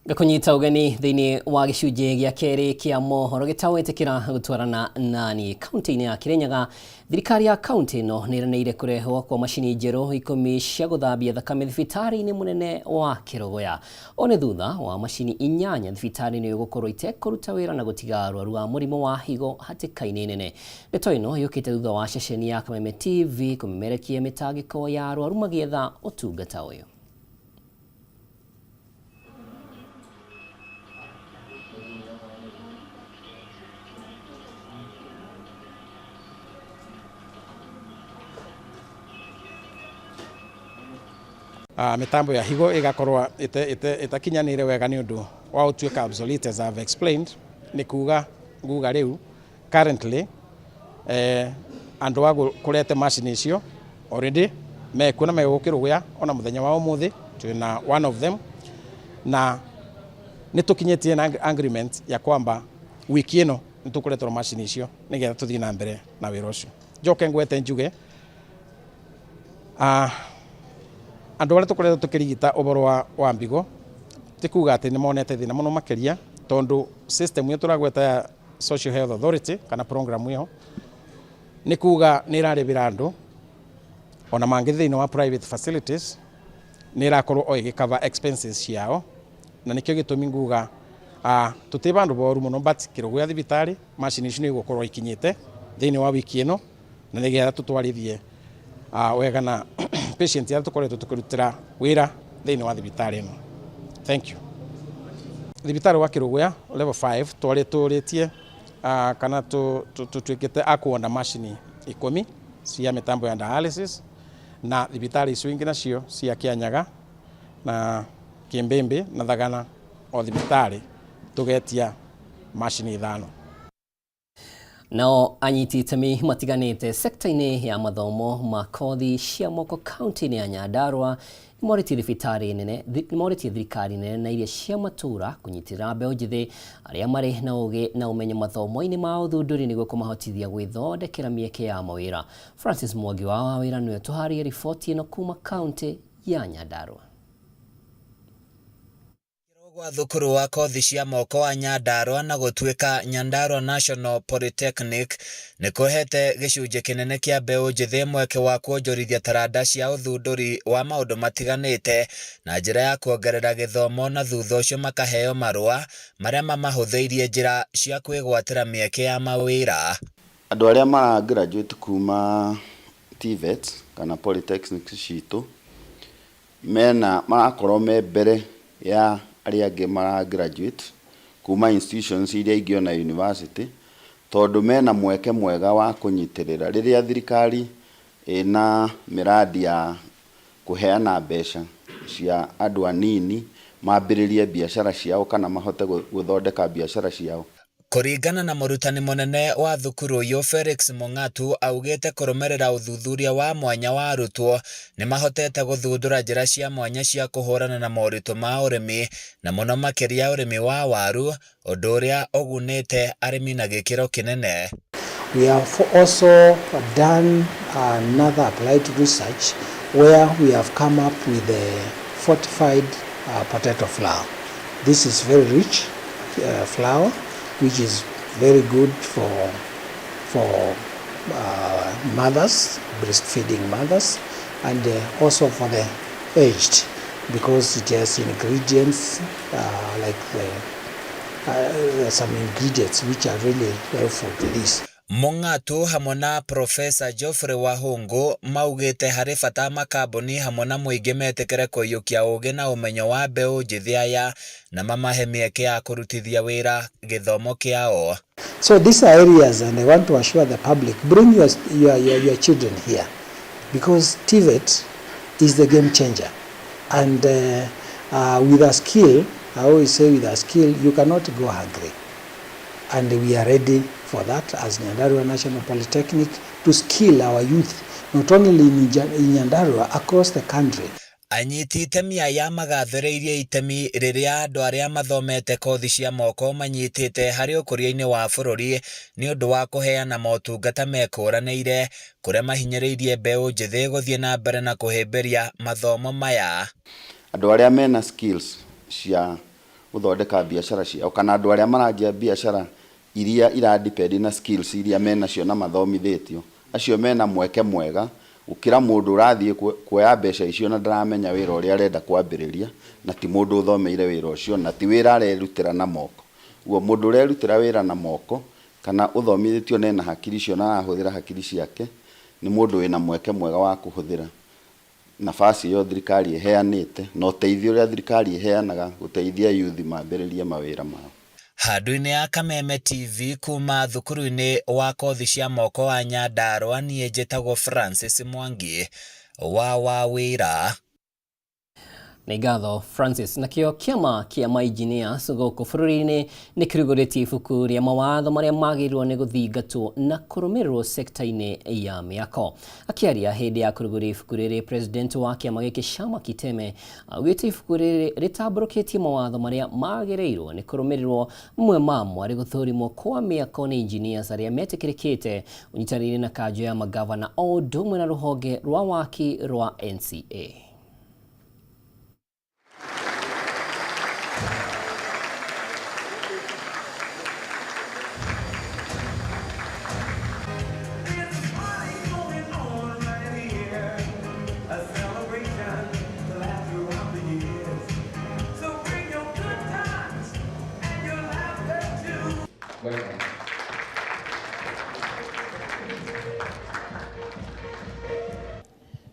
Ngakũnyita ũgeni thĩinĩ wa gĩcunjĩ gĩa kerĩ kĩa mohoro gĩtawetĩkĩra gũtwarana nani kaunti-inĩ ya Kĩrĩnyaga. Thirikari ya kaunti ĩno nĩ ĩranĩire kũrehwo kwa macini njerũ 10 cia gũthambia thakame thibitarĩ-inĩ mũnene wa Kĩrũgũya. Ũũ nĩ thutha wa macini 8 thibitarĩ-inĩ ũyũ gũkorwo itekũruta wĩra na gũtiga arwaru a mũrimũ wa higo hatĩka-inĩ nene. Ndeto ĩno yũkĩte thutha wa ceceni ya Kameme TV kũmemerekia mĩtangĩko ya arwaru magĩetha ũtungata ũyũ. Mitambo ya higo igakorwo itakinyanire wega ni undu wa utuika obsolete, as I've explained. Ni kuga nguga riu currently andu a kurete macini icio already mekuo na megũkĩrũgĩa ona muthenya wa umuthi twina one of them, na nĩ tũkinyĩtie na agreement ya kwamba wiki ĩno nĩ tũkũreterwo macini icio nĩgetha tũthiĩ na mbere na wĩra ũcio. Njoke ngwete njuge andũ arĩa tũkoretwo tũkĩrigita ũhoro wa mbigo ti kuga atĩ nĩ monete thĩna mũno makĩria, tondũ system ĩyo tũragweta ya Social Health Authority kana program ĩyo nĩ kuga nĩ ĩrarĩbĩra andũ ona mangĩ thĩinĩ wa private facilities, nĩ ĩrakorwo o ĩgĩcover expenses ciao, na nĩkĩo gĩtũmi nguga tũtĩ bandũ boru mũno, but Kĩrũgũya thibitarĩ macini icio nĩ igũkorwo ikinyĩte thĩinĩ wa wiki ĩno, na nĩgetha tũtwarithie wega na patient arĩa tũkoretwo tũkĩrutĩra wĩra thĩinĩ wa thibitarĩ ĩno. Thank you. Thibitarĩ wa Kĩrũgũya level 5 twarĩ tũrĩtie kana tũtuĩkĩte a kuona macini 10 cia mĩtambo ya dialysis, na thibitarĩ icio ingĩ nacio cia Kĩanyaga na Kĩmbĩmbĩ na Thagana o thibitarĩ tũgetia macini 5. Nao anyiti itemi matiganĩte sekta-inĩ ya mathomo ma kothi cia moko kaunti-inĩ ya Nyandarua nĩmorĩtie thibitarĩ nene, nĩmorĩtie thirikari nene na iria cia matũũra kũnyitĩrĩra mbeũ njĩthĩ arĩa marĩ na ũgĩ na ũmenyo mathomo-inĩ ma ũthundũri nĩguo kũmahotithia gwĩthondekera mĩeke ya mawĩra. Francis Mwangi wa Wawĩra nĩwe tũharĩrie riboti ĩno kuma kaunti ya Nyandarua. Gwa thukuru wa kothi cia moko wa Nyandarua na gũtuĩka Nyandarua National Polytechnic nĩ kũhete gĩcunjĩ kĩnene kĩa mbeũ njĩthĩ mweke wa kuonjorithia taranda cia ũthundũri wa maũndũ matiganĩte na njĩra ya kuongerera gĩthomo, na thutha ũcio makaheo marũa marĩa mamahũthĩirie njĩra cia kwĩgwatĩra mĩeke ya mawĩra. Andũ arĩa mara graduate kuma TVET kana polytechnics citũ mena marakorwo me mbere ya arĩa angĩ mara graduate kuma institutions iria ingĩ ona university, tondũ mena mweke mwega wa kũnyitĩrĩra rĩrĩa thirikari ĩna mĩradi ya kũheana mbeca cia andũ anini mambĩrĩrie biacara ciao kana mahote gũthondeka biacara ciao. Kũringana na mũrutani mũnene wa thukuru ũyũ Felix Mũng'atu, augĩte kũrũmĩrĩra ũthuthuria wa mwanya wa arutwo nĩ mahotete gũthundũra njĩra cia mwanya cia kũhũrana na moritũ ma ũrĩmi, na mũno makĩria ũrĩmi wa waru, ũndũ ũrĩa ũgunĩte arĩmi na gĩkĩro kĩnene. We have also done another applied research where we have come up with a fortified potato flour. This is very rich flour, which is very good for mothers, breastfeeding mothers, and also for the aged, because it has ingredients like some ingredients which are really helpful to this. Mũng'atu hamwe na Profesa Geoffrey Wahungu maugĩte harĩ bata makambuni hamwe na mũingĩ metĩkĩre kũiyũkia ũgĩ na ũmenyo wa mbeũ njĩthĩ aya na mamahe mĩeke ya kũrutithia wĩra gĩthomo kĩao. So these are areas, and I want to assure the public, bring your children here, because TVET is the game changer. And with a skill, I always say with a skill, you cannot go hungry. And we are ready for that as Nyandarua National Polytechnic to skill our youth, not only in Nyandarua, across the country. Anyiti itemi aya magathĩrĩirie itemi rĩrĩa andũ arĩa mathomete kothi cia moko manyitĩte harĩ ũkũria-inĩ wa bũrũri nĩ ũndũ wa kũheana motungata mekũranĩire kũrĩa mahinyĩrĩirie mbeũ njĩthĩ gũthiĩ na mbere na kũhĩmbĩria mathomo maya. Andũ arĩa mena skills cia gũthondeka biacara ciao kana andũ arĩa maranjia biacara iria ira depend na skills iria menacio na mathomithĩtio, acio mena mweke mwega gũkĩra mũndũ ũrathiĩ kuoya mbeca icio na ndaramenya wĩra ũrĩa arenda kwambĩrĩria, na ti mũndũ ũthomeire wĩra ũcio, na ti wĩra arerutĩra na moko. Ũguo mũndũ ũrerutĩra wĩra na moko kana ũthomithĩtio na ena hakiri icio na arahũthĩra hakiri ciake, nĩ mũndũ wĩna mweke mwega wa kũhũthĩra nafasi ĩyo thirikari ĩheanĩte na ũteithio ũrĩa thirikari ĩheanaga gũteithia yuthi mambĩrĩrie mawĩra mao. Handũ-inĩ ya Kameme TV kuma thukuru-inĩ wa kothi cia moko wa Nyandarua, niĩ njĩtagwo Francis Mwangi wa Wawĩra. Nĩ ngatho Francis. Nakĩo kĩama kĩa ma-engineers gũkũ bũrũri-inĩ nĩ kĩrugũrĩtie ibuku rĩa mawatho marĩa magĩrĩirwo nĩ gũthingatwo na kũrũmĩrĩrwo sekta-inĩ ya mĩako. Akĩaria hĩndĩ ya kũrugũria ibuku rĩrĩ, president wa kĩama gĩkĩ Shama Kiteme augĩte ibuku rĩrĩ rĩtambũrũkĩtie mawatho marĩa magĩrĩirwo nĩ kũrũmĩrĩrwo, mamwe mamo arĩ gũthũrimwo kwa mĩako nĩ engineers arĩa metĩkĩrĩkĩte, ũnyitanĩire na kanjũ ya magavana o ũndũ ũmwe na rũhonge rwa waki rwa NCA.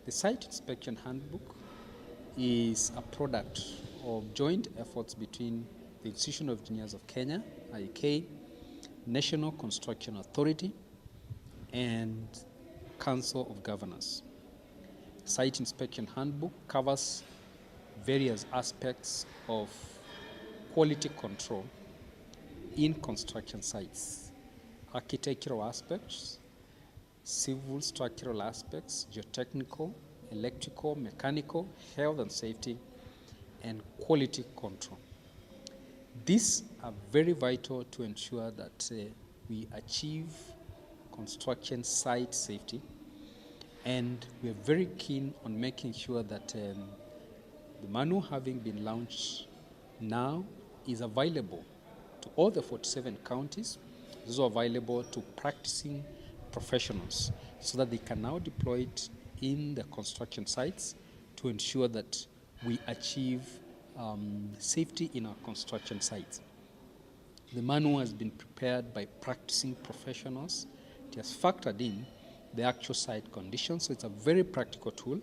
The Site Inspection Handbook is a product of joint efforts between the Institution of Engineers of Kenya, IEK, National Construction Authority, and Council of Governors. Site Inspection Handbook covers various aspects of quality control in construction sites, architectural aspects, civil structural aspects, geotechnical, electrical, mechanical, health and safety, and quality control. These are very vital to ensure that we achieve construction site safety, and we are very keen on making sure that the manual, having been launched now, is available to all the 47 counties. These are available to practicing professionals so that they can now deploy it in the construction sites to ensure that we achieve safety in our construction sites. The manual has been prepared by practicing professionals. It has factored in the actual site conditions, so it's a very practical tool.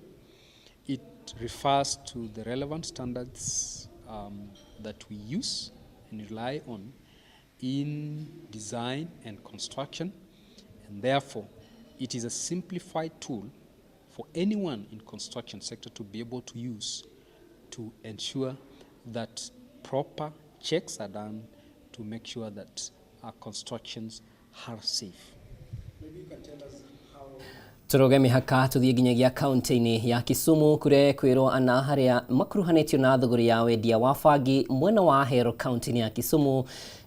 It refers to the relevant standards that we use and rely on in design and construction, and therefore it is a simplified tool for anyone in construction sector to be able to use to ensure that proper checks are done to make sure that our constructions are safe. Maybe you can tell us how. Turuge mĩhaka tũthiĩ nginyagia kaunti-inĩ ya Kisumu kũrĩa kwĩrwo ana harĩa makuruhanĩtio na thũgũrĩ ya wendia wa bangi mwena wa Ahero kaunti-inĩ ya Kisumu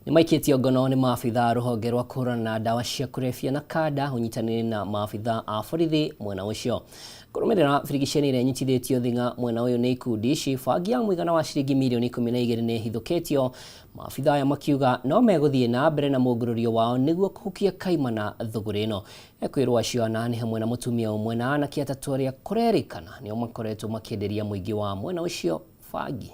nĩ maikĩtio ngono nĩ maabitha rũhonge rwa kũhũrana na ndawa cia kũrebia na kanda ũnyitanĩire na maabitha a borithi mwena ũcio. Kũrũmĩrĩra birigiceni ĩrĩa ĩnyitithĩtio thing'a mwena ũyũ nĩ ikundi ici, bangi ya mũigana wa ciringi mirioni 12 nĩ ĩhithũkĩtio, maabitha aya makiuga no megũthiĩ na mbere na mũngũrũrio wao nĩguo kũhukia kaimana thũgũrĩ ĩno. Ekwĩrwo acio ana nĩ hamwe na mũtumia ũmwe na anake atatũ arĩa kũrerĩkana nĩo makoretwo makĩenderia mũingĩ wa mwena ũcio bangi.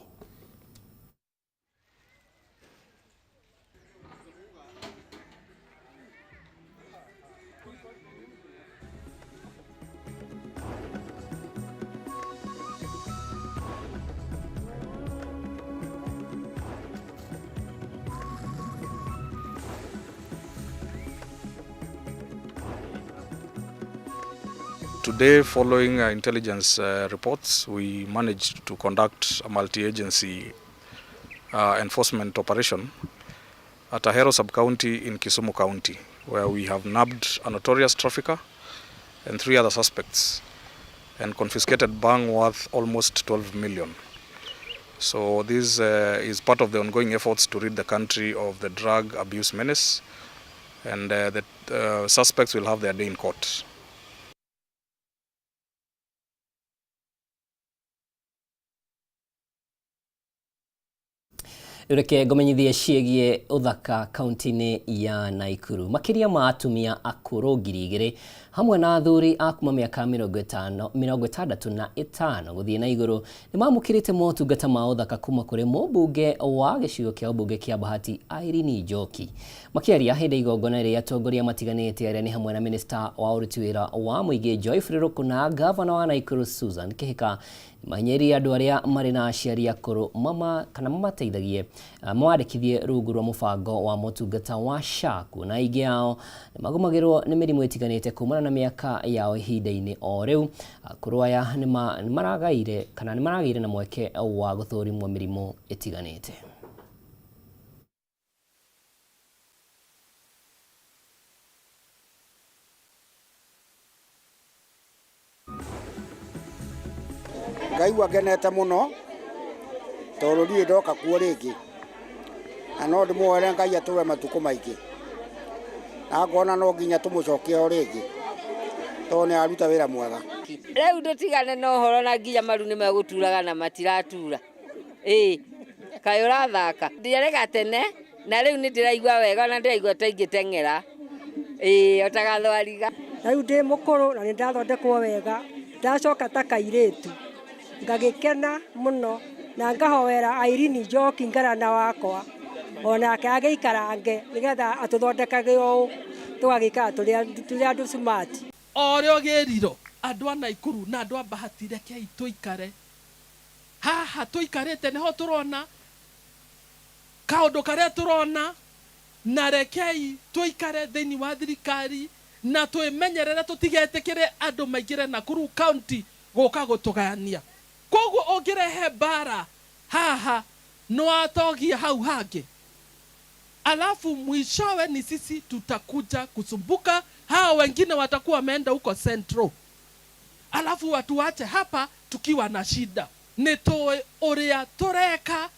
Today, following intelligence reports, we managed to conduct a multi-agency enforcement operation at Ahero sub-county in Kisumu County, where we have nabbed a notorious trafficker and 3 other suspects and confiscated bhang worth almost 12 million. So this is part of the ongoing efforts to rid the country of the drug abuse menace, and the suspects will have their day in court. Reke ngũmenyithie ciĩgiĩ ũthaka kaunti-inĩ ya Naikuru. Makĩria ma atumia akũrũ 2000 hamwe na athuri a kuma mĩaka 65 gũthiĩ na igũrũ nĩ mamũkĩrĩte motungata ma ũthaka kuma kũrĩ mũmbunge wa gĩcigo kĩa ũmbunge kĩa Bahati Irene Njoki. Makĩaria hĩndĩ ya igongona rĩrĩa atongoria matiganĩte arĩa nĩ hamwe na minista wa ũruti wĩra wa mũingĩ Joyce Rũrũkũ na gavana wa Naikuru Susan Kihika mahinyĩrĩrie andũ arĩa marĩ na aciari akũrũ mama kana mamateithagie mawandĩkithie rungu rwa mũbango wa motungata wa SHA kuona aingĩ ao nĩmagũmagĩrwo nĩ mĩrimũ ĩtiganĩte kumana na mĩaka yao ihinda-inĩ o rĩu. Akũrũ aya nĩmaragaire kana nĩmaragĩire na mweke wa gũthũrimwo mĩrimũ ĩtiganĩte. Ngaigua ngenete mũno tondũ ndirĩ ndoka kuo rĩngĩ, na no ndĩmũhoere Ngai atũhe matukũ maingĩ, na ngona no nginya tũmũcokie o rĩngĩ tondũ nĩ aruta wĩra mwega. Rĩu ndũtigane na ũhoro na nginya maru nĩ megũturaga na matiratura. Ĩĩ, kaĩ ũrathaka. Ndiarega tene na rĩu nĩ ndĩraigua wega na ndĩraigua ta ingĩteng'era. Ĩĩ, o ta gathwariga. Na rĩu ndĩ mũkũrũ na nĩ ndathondekwo wega, ndacoka ta kairĩtu, ngagĩkena mũno na ngahoera Irene Njoki ngarana wakwa onake agĩikarange nĩgetha atũthondekage ũũ tũgagĩikara tũrĩ andũ smart. O ũrĩa ũgĩrirwo andũ a Naikuru na andũ a Bahati rekei tũikare haha tũikarĩte nĩho tũrona kaũndũ karĩa tũrona na rekei tũikare thĩinĩ wa thirikari na twĩmenyerere tũtigetĩkĩre andũ maingĩre Nakuru County gũka gũtũgayania. Koguo ũngĩrehe mbara haha nĩwatogia hau hangĩ, alafu mwishowe ni sisi tutakuja kusumbuka, hao wengine watakuwa wameenda huko Central, alafu watuache hapa tukiwa na shida. Nĩ tũĩ ũrĩa tũreka,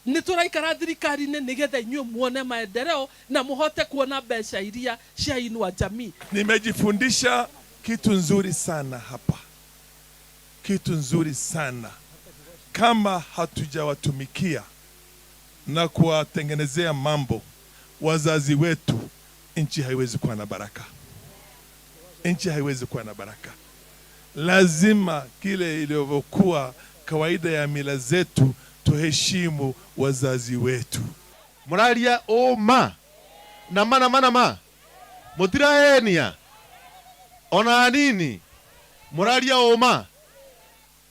nĩ tũraikara thirikari-inĩ nĩgetha inyuĩ muone maendeleo na mũhote kuona mbeca iria cia Inua Jamii. Nimejifundisha kitu nzuri sana hapa, kitu nzuri sana. Kama hatujawatumikia na kuwatengenezea mambo wazazi wetu, nchi haiwezi kuwa na baraka. Nchi haiwezi kuwa na baraka. Lazima kile ilivyokuwa kawaida ya mila zetu, tuheshimu wazazi wetu. Muraria uma na mana mana ma mutiraenia ona nini muraria uma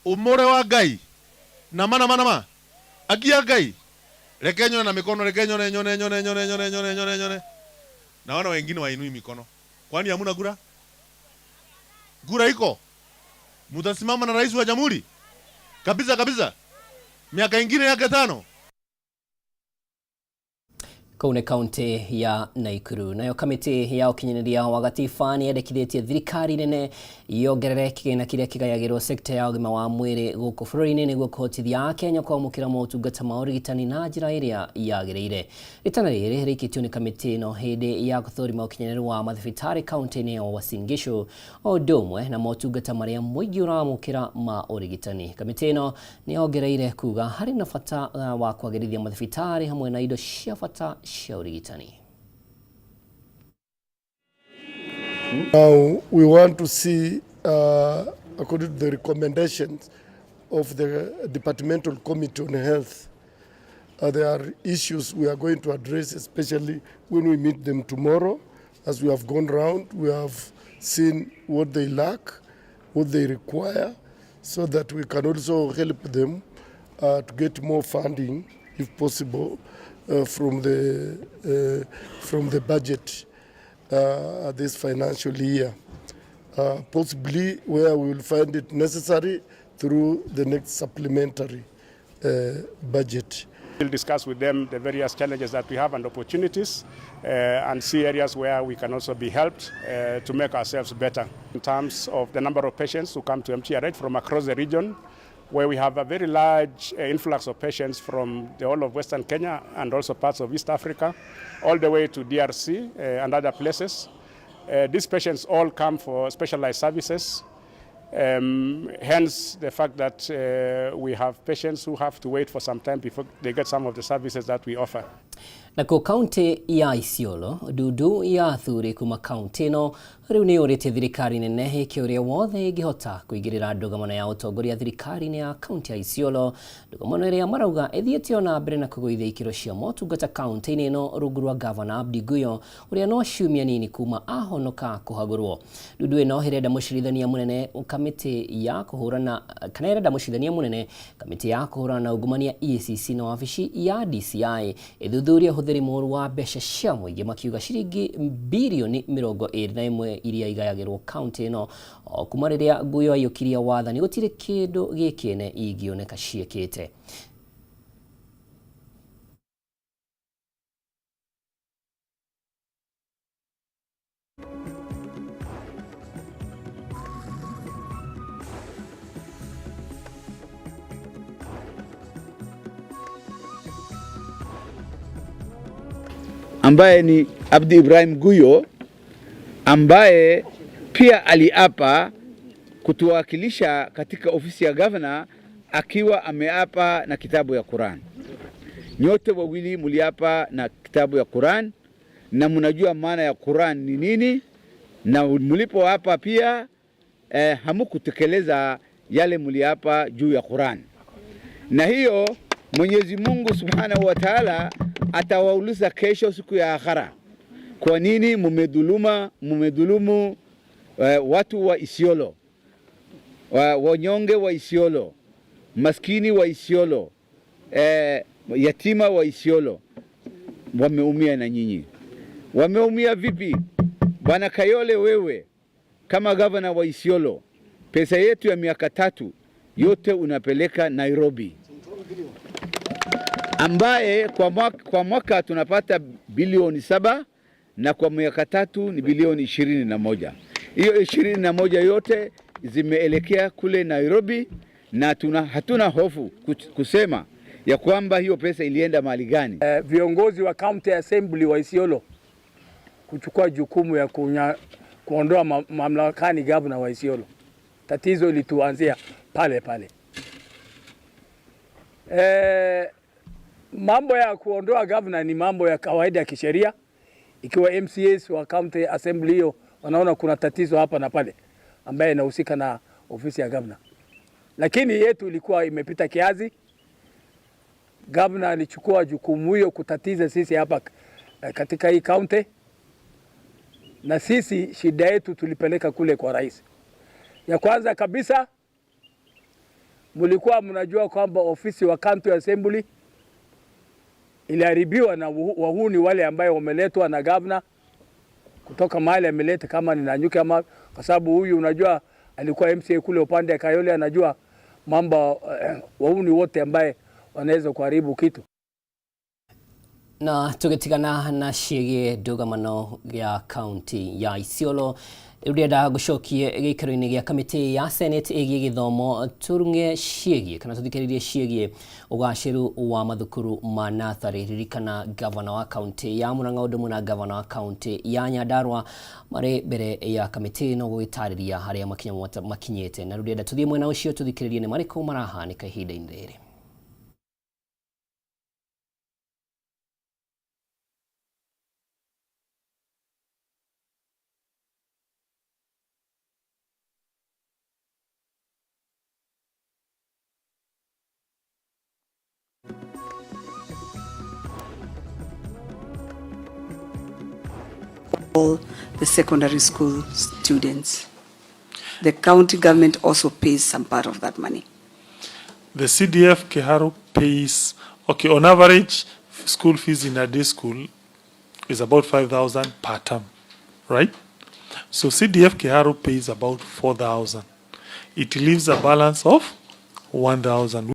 umure wa Ngai na mana mana ma akia Ngai reke nyone na mikono, reke nyone nyone nyone nyone nyone nyone nyone nyone. Naona wengine wainui mikono, kwani hamuna gura? Gura iko, mutasimama na rais wa jamhuri kabisa kabisa miaka ingine yake 5. Kũu nĩ kaunti ya Naikuru. Nayo kamĩtĩ ya ũkinyanĩria wa gatiba nĩ yendekithĩtie thirikari nene yongerere kĩgĩna kĩrĩa kĩgayagĩrwo sekta ya ũgima wa mwĩrĩ gũkũ bũrũri-inĩ nĩguo kũhotithia Akenya kwamũkĩra motungata ma ũrigitani na njĩra ĩrĩa yagĩrĩire. Rĩtana rĩrĩ rĩikĩtio nĩ kamĩtĩ ĩno hĩndĩ ya gũthũrima ũkinyanĩru wa mathibitarĩ kaunti-inĩ ya Uasin Gishu o ũndũ ũmwe na motungata marĩa mũingĩ ũramũkĩra ma ũrigitani. Kamĩtĩ ĩno nĩ yongereire kuga harĩ na bata wa kwagĩrithia mathibitarĩ hamwe na indo cia bata cia ũrigitani. Now we want to see, according to the recommendations of the Departmental Committee on Health, there are issues we are going to address, especially when we meet them tomorrow. As we have gone round, we have seen what they lack, what they require, so that we can also help them to get more funding, if possible, from the budget this financial year, possibly where we will find it necessary through the next supplementary budget. We'll discuss with them the various challenges that we have and opportunities, and see areas where we can also be helped to make ourselves better. In terms of the number of patients who come to MTRH from across the region, where we have a very large influx of patients from the whole of Western Kenya and also parts of East Africa, all the way to DRC and other places. These patients all come for specialized services. Hence the fact that we have patients who have to wait for some time before they get some of the services that we offer. Nakuo kaunti ya Isiolo, ndundu ya athuri kuma kaunti ĩno rĩu nĩ yũrĩtie thirikari nene ĩke ũrĩa wothe ĩngĩhota kũingĩrĩra ndũgamano ya ũtongoria thirikari-inĩ ya kaunti ya Isiolo, ndũgamano ĩrĩa marauga ĩthiĩte ona mbere na kũgũithia ikĩro cia motungata kaunti-inĩ ĩno rungu rwa gavana Abdi Guyo ũrĩa no ciumia nini kuma ahonoka kũhagũrwo. Ndundu ĩno ĩrenda mũcirithania mũnene kamĩtĩ ya kũhũrana kana ĩrenda mũcirithania mũnene kamĩtĩ ya kũhũrana na ungumania EACC na wabici ya DCI ĩthuthurie ũhũthĩri mũũru wa mbeca cia mũingĩ makiuga ciringi birioni 21 iria igayagĩrwo kaunti ĩno o kuma rĩrĩa Guyo aiyũkirie wathani gũtirĩ kĩndũ gĩkĩene ingĩoneka ciĩkĩte. Ambaye ni Abdi Ibrahim Guyo ambaye pia aliapa kutuwakilisha katika ofisi ya gavana akiwa ameapa na kitabu ya Quran. Nyote wawili muliapa na kitabu ya Quran na mnajua maana ya Quran ni nini, na mlipoapa pia hamukutekeleza yale muliapa juu ya Quran, na hiyo Mwenyezi Mungu Subhanahu wa Ta'ala atawauliza kesho siku ya akhara, kwa nini mumedhulumu watu wa Isiolo, wanyonge wa Isiolo, maskini wa Isiolo, yatima wa Isiolo wameumia na nyinyi. Wameumia vipi? Bwana Kayole, wewe kama gavana wa Isiolo, pesa yetu ya miaka 3 yote unapeleka Nairobi, ambaye kwa mwaka tunapata bilioni 7 na kwa miaka 3 ni bilioni 21. Hiyo 21 yote zimeelekea kule Nairobi, na hatuna hofu kusema ya kwamba hiyo pesa ilienda mahali gani. Viongozi wa County Assembly wa Isiolo kuchukua jukumu ya kuondoa mamlakani gavana wa Isiolo. Tatizo ilituanzia pale pale. Mambo ya kuondoa gavana ni mambo ya kawaida ya kisheria. Ikiwa MCAs wa County Assembly hiyo wanaona kuna tatizo hapa na pale ambaye inahusika na ofisi ya gavana, lakini yetu ilikuwa imepita kiasi. Gavana alichukua jukumu hiyo kutatiza sisi hapa katika hii county, na sisi shida yetu tulipeleka kule kwa rais. Ya kwanza kabisa, mlikuwa mnajua kwamba ofisi wa County Assembly iliharibiwa na wahuni wale ambayo wameletwa na gavana kutoka mahali ameleta, kama ni Nanyuki ama, kwa sababu huyu unajua alikuwa MCA kule upande ya Kayole, anajua mambo wahuni wote ambaye wanaweza kuharibu kitu. Na tugitigana na ciĩgiĩ ndũgamano ya kaunti ya Isiolo, rĩu ndĩrenda gũcokie gĩikaro-inĩ gĩa kamĩtĩ ya Senate ĩgiĩ gĩthomo tũrung'e ciĩgiĩ kana tũthikĩrĩrie ciĩgiĩ ũgacĩru wa mathukuru ma natharĩ. Ririkana gavana wa kaunti ya Murang'a ũndũ ũmwe na gavana wa kaunti ya Nyandarua marĩ mbere ya kamĩtĩ ĩno gũgĩtarĩria harĩa makinya makinyĩte, na rĩu ndĩrenda tũthiĩ mwena ũcio tũthikĩrĩrie nĩ marĩkũ marahanĩka ihinda-inĩ rĩrĩ. All the secondary school students. The county government also pays some part of that money. The CDF Kiharu pays, okay, on average, school fees in a day school is about 5,000 per term, right? So CDF Kiharu pays about 4,000. It leaves a balance of 1,000.